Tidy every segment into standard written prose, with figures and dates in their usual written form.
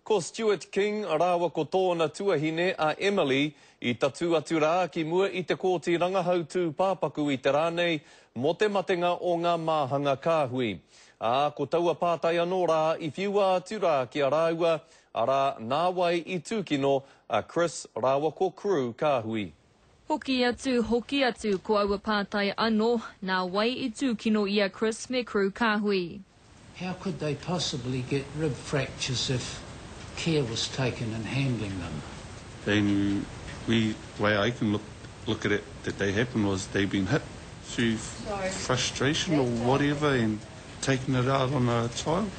Ko Stuart King rāua ko tōna tuahine a Emily i tatū atu rā ki mua i te Kōti Rangahau Tūpāpaku i te rā nei mō te matenga o ngā māhanga kāhui. Ā, ko taua pātai anō rā i whiua atu rā ki a rāua, arā, nā wai i tūkino a Chris rāua ko Crew Kāhui. Hoki atu, hoki atu, ko aua pātai anō, nā wai i tūkino i a Chris me Crew Kāhui? How could they possibly get rib fractures if care was taken in handling them? Then we way I can look look at it that they happened was they been hit through frustration or whatever and taken it out on a child.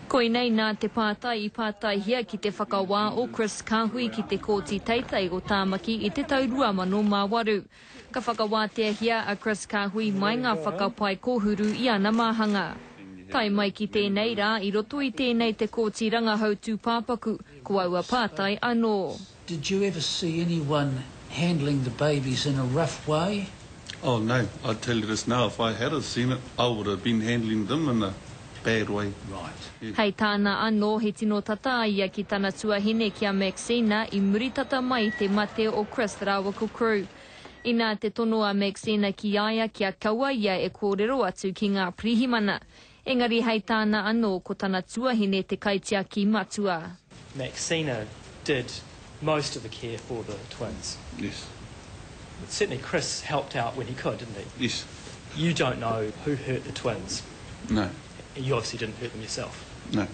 Koinei nā te pātai i pātaihia ki te whakawā o Chris Kahui ki te Kōti Teitei o Tāmaki i te tau 2008. Ka whakawāteahia a Chris Kahui mai ngā whakapae kōhuru i ana māhanga. Tae mai ki tēnei rā, i roto i tēnei te Kōti Rangahau Tūpāpaku, ko aua pātai anō. Did you ever see anyone handling the babies in a rough way? Oh no, I tell you this now, if I had have seen it, I would have been handling them in a bad way. Right. Hei tāna anō, he tino tata a ia ki tana tuahine ki a Maxina i muri tata mai i te mate o Chris rāua ko Crew. Inā te tono a Maxina ki a ia kia kaua ia e kōrero atu ki ngā pirihimana. Engari hei tāna anō ko tana tuahine te kaitiaki matua. Maxina did most of the care for the twins. Yes. Certainly Chris helped out when he could, didn't he? Yes. You don't know who hurt the twins. No. You obviously didn't hurt them yourself. No.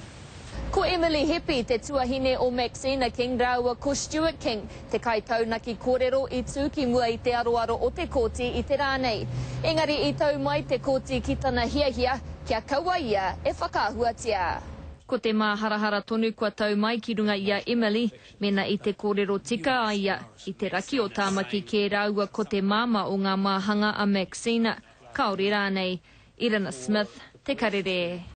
Ko Emily Hepi te tuahine o Maxina King rāua ko Stuart King, te kaitaunaki kōrero i tū ki mua i te aroaro o te kōti i te rā nei. Engari i tau mai te kōti ki tana hiahia kia kaua ia e whakaahuatia. Ko te māharahara tonu kua tau mai ki runga i a Emily, mēnā i te kōrero tika a ia, i te raki o Tāmaki kē rāua ko te māmā o ngā māhanga a Maxina, kāore rānei. Irina Smith, Te Karere.